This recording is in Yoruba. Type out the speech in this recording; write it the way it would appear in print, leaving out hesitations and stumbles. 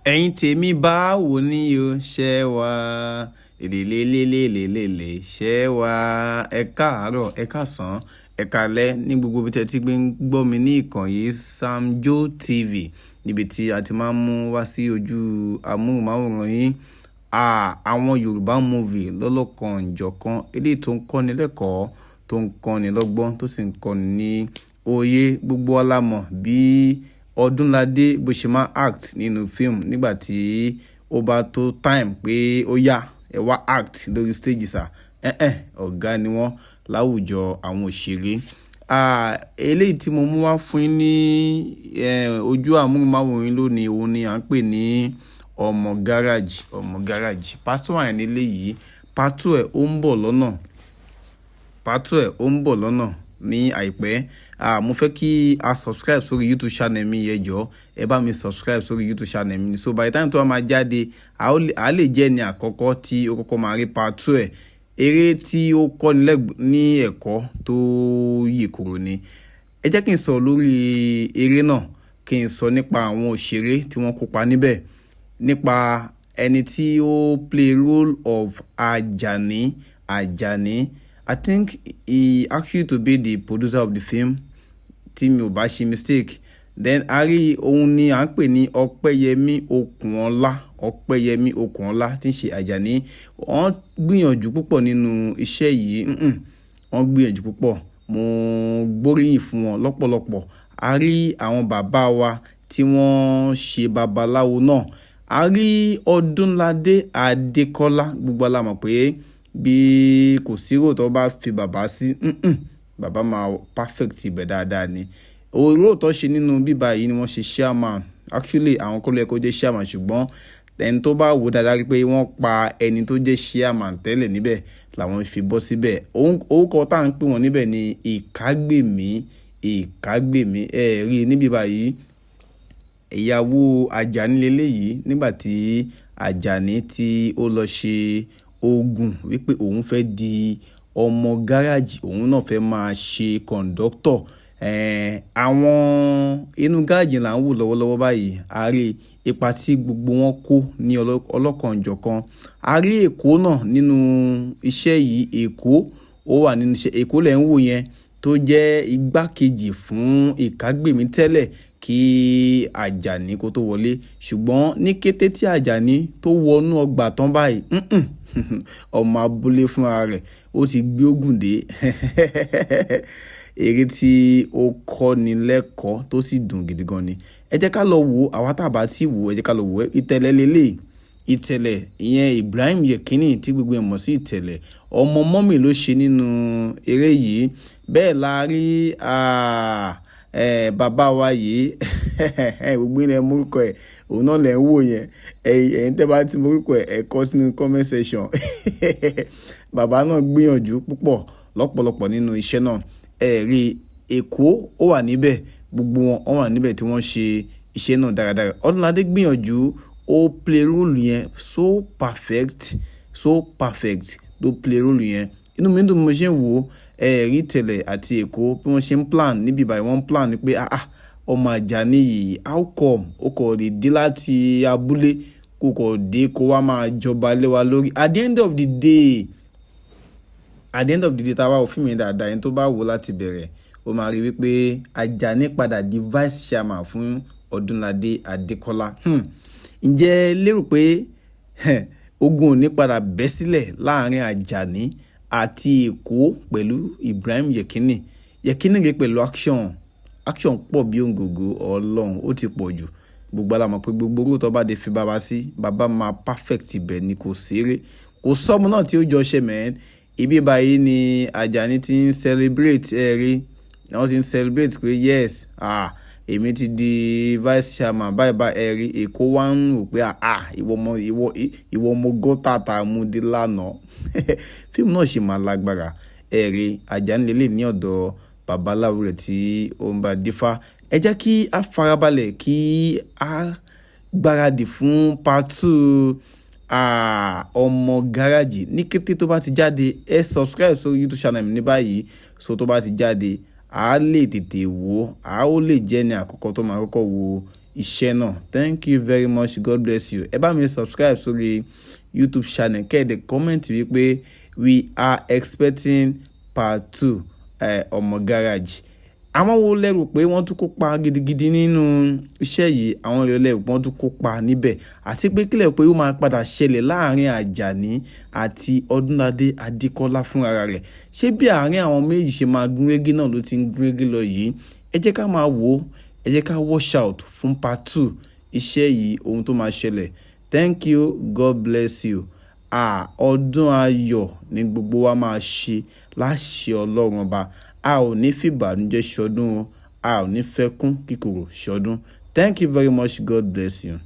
Ẹ̀yin tèmi, báwo ni o ṣe wà? Lélelélelélele ṣe wà? Ẹ káàárọ̀, ẹ káàsán, ẹ káalẹ́ ní gbogbo ibi tí ẹ ti gbé ń gbọ́ mi ní ìkànnì Samjo TV, níbi tí a ti máa ń mú wá sí ojú amóhùnmáwòrán yín àwọn Yorùbá movie lọ́lọ́kan-ò-jọ̀kan, eléyìí tó ń kọ́ni lẹ́kọ̀ọ́, tó ń kọ́ni lọ́gbọ́n, tó sì ń kọ́ni ní òye. Gbogbo wa la mọ̀ bí Ọdúnládé bó ṣe máa act nínú fíìmù nígbà tí ó bá tó time pé ó yá, ẹ wá act lórí stage sir. Ẹ̀hẹn, ọ̀gá ni wọ́n láwùjọ àwọn òṣèré. Eléyìí tí mo mú wá fún yín ní ojú amóhùnmáwòrán yín lónìí, òun ni à ń pè ní Ọmọ Garage. Ọmọ Garage part one ní eléyìí. Part two ẹ̀ ó ń bọ̀ lọ́nà. Part two ẹ̀ ó ń bọ̀ lọ́nà ní àìpẹ́. Mo fẹ́ kí a subscribe sórí YouTube channel mi. Ẹ jọ̀ọ́, ẹ bá mi subscribe sórí YouTube channel mi, so by the time tó bá máa jáde, a lè jẹ́ ní àkọ́kọ́ tí ó kọ́kọ́ máa rí part two ẹ̀. Eré tí ó kọ́ni ní ẹ̀kọ́ tó yè koro ni. Ẹ jẹ́ kí n sọ lórí eré náà, kí n sọ nípa àwọn òṣèré tí wọ́n kópa níbẹ̀, nípa ẹni tí ó play role of Ajani. Ajani, I think he actually to be the producer of the film, tí mi ò bá ṣe mistake. Then a rí, òun ni à ń pè ní Ọpẹ́yẹmí Okùnọlá. Ọpẹ́yẹmí Okùnọlá tí ń ṣe Àjàní, wọ́n gbìyànjú púpọ̀ nínú iṣẹ́ yìí. Wọ́n gbìyànjú púpọ̀, mo gbóríyìn fún wọn lọ́pọ̀lọpọ̀. A rí àwọn bàbá wa tí wọ́n ṣe babaláwo náà. A rí Ọdúnládé Adékọ́lá. Gbogbo wa la mọ̀ pé bí kò sí role tó bá fi bàbá sí, bàbá máa perfect ibẹ̀ dáadáa ni. Role tó ṣe nínú bíbá yìí ni wọ́n ṣe chairman. Actually, àwọn kọ́ ló yẹ kó jẹ́ chairman, ṣùgbọ́n ẹni tó bá wò dáadáa rí pé wọ́n pa ẹni tó jẹ́ chairman tẹ́lẹ̀ níbẹ̀ làwọn fi bọ́ síbẹ̀. Orúkọ tá à ń pè wọ́n níbẹ̀ ni Ìkágbèmí. Ìkágbèmí, ẹ rí níbí báyìí, ìyàwó Àjàní leléyìí, nígbà tí Àjàní tí ó lọ ṣe oògùn wípé òun fẹ́ di ọmọ gáràjì, òun náà fẹ́ máa ṣe kọ̀ǹdọ́tọ̀. Àwọn inú gáràjì là ń wò lọ́wọ́lọ́wọ́ báyìí. A rí ipa tí gbogbo wọn kó ní ọlọ́kanòjọ̀kan. A rí Èkó náà nínú iṣẹ́ yìí. Èkó ó wà nínú iṣẹ́. Èkó lẹ̀ ń wò yẹn, tó jẹ́ igbákejì fún Ìkágbèmí tẹ́lẹ̀ kí Àjàní kó tó wọlé. Ṣùgbọ́n ní kété tí Àjàní tó wọnú ọgbà tán báyìí, ọmọ abúlé fúnra rẹ̀ ó ti gbé ògùn dé. Eré tí ó kọ́ni lẹ́kọ̀ọ́ tó sì dùn gidi gan ni. Ẹ jẹ́ ká lọ wò. Àwa tá a bá ti wò, ẹ jẹ́ ká lọ wò. Ìtẹ̀lẹ̀ lélẹ̀, Ìtẹ̀lẹ̀ ìyẹn Ibrahim Yekini tí gbogbo ẹ̀ mọ̀ sí Ìtẹ̀lẹ̀, ọmọ mọ́mì ló ṣe nínú eré yìí. Bẹ́ẹ̀ la rí bàbá wa yìí, gbogbo ilẹ̀ morúkọ ẹ̀, òun náà lẹ̀ ń wò yẹn. Ẹ̀yin tẹ́ bá ti morúkọ ẹ̀, ẹ kọ sínú comment section. Bàbá náà gbìyànjú púpọ̀ lọ́pọ̀lọpọ̀ nínú iṣẹ́ náà. Ẹ rí Èkó, ó wà níbẹ̀. Gbogbo wọn, wọ́n wà níbẹ̀ tí wọ́n ṣe iṣẹ́ náà dáradára. Ọdúnládé gbìyànjú, ó play role yẹn so perfect, so perfect ló play role yẹn. Inú mi dùn bí mo ṣe ń wò ó. Ẹ rí Ìtẹ̀lẹ̀ àti Èkó bí wọ́n ṣe ń plan níbí báyìí. Wọ́n ń plan ni pé, "Ah ah, ọmọ Àjàní yìí, how come ó kò lè dé láti abúlé, kó kò dé, kó wá máa jọba lé wa lórí?" At the end of the day, at the end of the day, tá a bá wo fíìmù yẹn dáadáa, ẹni tó bá wò láti bẹ̀rẹ̀, ó máa rí wípé Àjàní padà di vice chairman fún Ọdúnládé Adékọ́lá. Ǹjẹ́ lérò pé ogun ò ní padà bẹ́ sílẹ̀ láàrin Àjàní àti Èkó pẹ̀lú Ibrahim Yekini? Yekini rèé pẹ̀lú action. Action pọ̀ bí òǹgògó Ọlọ́run, ó ti pọ̀ jù. Gbogbo wa la mọ̀ pé gbogbo orúkọ tó bá dé fi bàbá sí, bàbá máa perfect ibẹ̀ ni. Kò ṣeré, kò sọ́mọ náà tí ó jọ ṣe mẹ́rin. Ibi báyìí ni Àjàní ti ń celebrate. Ẹ rí, wọ́n ti ń celebrate pé yes, ah, èmi ti di vice chairman báyìí báyìí. Ẹ rí Èkó wá ń rò pé, ah, ìwọ ọmọ, ìwọ, ìwọ ọmọ gọ́tà tá a mú dé lánàá. Fíìmù náà ṣì máa lágbára. Ẹ rí Àjàní lélẹ̀ ní ọ̀dọ̀ babaláwo rẹ̀ tí ó ń bá dífá. Ẹ jẹ́ kí a farabalẹ̀, kí a gbáradì fún part two Ọmọ Gáràjì ní kété tó bá ti jáde. Ẹ subscribe sórí YouTube channel mi ní báyìí, so tó bá ti jáde, a lè tètè wò ó, a ó lè jẹ́ ní àkọ́kọ́ tó máa kọ́kọ́ wo. Iṣẹ́ náà. Thank you very much. God bless you. Ẹ bá mi subscribe sórí YouTube channel, kẹ́ ẹ dẹ̀ comment wípé we are expecting part two Ọmọ Garage. Àwọn wo lẹ́rù pé wọ́n tún kópa gidigidi nínú iṣẹ́ yìí? Àwọn èrò lẹ́rù pé wọ́n tún kópa níbẹ̀, àti pé kílẹ̀ pé ó máa padà ṣẹlẹ̀ láàrin Àjàní àti Ọdúnladé Adékọ́lá fúnra rẹ̀? Ṣé bí àárín àwọn méjì ṣe máa gúnrégé náà ló ti ń gúnrégé lọ yìí? Ẹ jẹ́ ká máa wò ó. Ẹ jẹ́ ká watch out fún part two iṣẹ́ yìí, ohun tó máa ṣẹlẹ̀. Thank you. God bless you. Ọdún ayọ̀ ni gbogbo wa máa ṣe láṣẹ Ọlọ́run Ọba. A ò ní fìbànújẹ́ ṣọdún o, a ò ní fẹ́kún kíkorò ṣọdún. Thank you very much. God bless you.